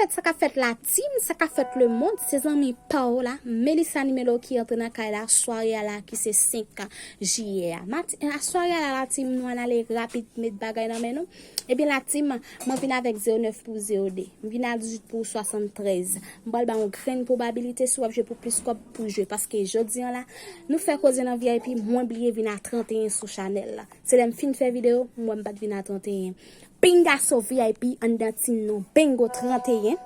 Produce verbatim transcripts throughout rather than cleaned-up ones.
Fèt, sa k ap fèt la team, sa k ap fèt lemonn, se zanmi pa w la, Melissa Nimelo ki antre nan kay la, sware a la ki se senk jiyè a. Mati-, a sware a la, la team, nou ann ale rapid, met bagay nan men nou. Ebyen la team, mwen vin avèk zewo nèf pou zewo de. M vin a dizuit pou swasanntrèz. M pral ba yon grenn pwobabilite si w ap jwe pou plis kòb pou jwe. Paske jodi an la, nou fè koze nan V I P, mwen bliye vin a tranteyen sou chanèl la. Se lè m fin fè videyo, m wè m pa t vin a tranteyen. Pingaso V I P anndan team nou. Bingo tranteyen.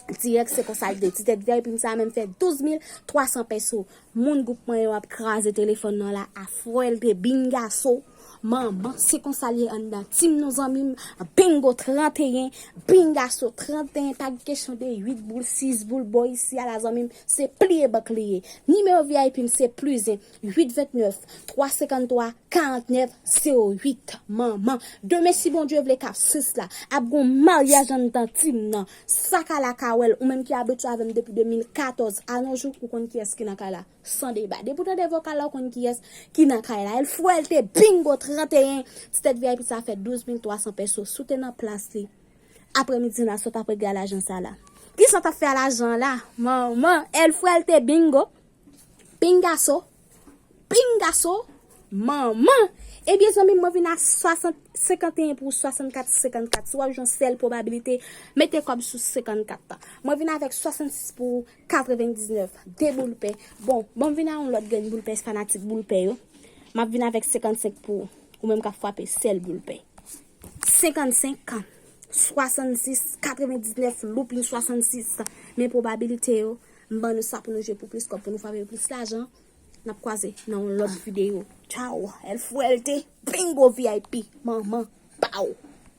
Dirèk se konsa l ye. Ti tèt V I P m sa menm fè douz mil twa san peso. Moun gwoup mwen yo ap kraze telefòn nan la a fwèlte bingaso. Manman, se konsa l ye anndan team nou zanmi m. Bingo tranteyen, bingaso tranteyen, pa gen kesyon de uit boul, sis boul, bò isi a la zanmi m, se pliye bank li ye. Nimewo V I P m se plis en, uit vennèf, twa senkanntwa, karantnèf zewo uit. Manman, demen si Bondye vle k ap sis la, ap gon maryaj anndan team nan. Sa k a la ka wè l, ou menm ki abitye avè m depi de mil katòz a nos jours, ou konn kiyès ki nan kay la. San deba. Depi w tande vokal la, ou konn kiyès ki nan kay la. El Fuerte, bingo, tranteyen. Ti tèt V I P sa fè douz mil twa san peso. Si w te nan plas li, aprèmidi an la, sa w t ap regle a lajan sa la? Kisa w t ap fè a lajan la? Manman, El Fuerte, bingo. Pingaso. Pingaso. Manman. Ebyen, zanmi m, mwen vin a swasant, senkanteyen pou swasannkat, senkannkat. Si w ap jwenn sèl pwobabilite, mete kòb sou senkannkat la. Mwen vin avèk swasannsis pou katrevendiznèf, de boul pè. Bon, bon, m vin a yon lòt grenn boul pè, fanatik boul pè yo. M ap vin avèk senkannsenk pou ou menm k ap frape sèl boul pè. Senkannsenk, swasannsis, katrevendiznèf, loupin swasannsis. Men pwobabilite yo, m ban nou sa pou nou jwe pou plis kòb, pou nou frape plis lajan. N ap kwaze nan yon lòt videyo. Tchaw, El Fuerte, bingo V I P, manman, pow.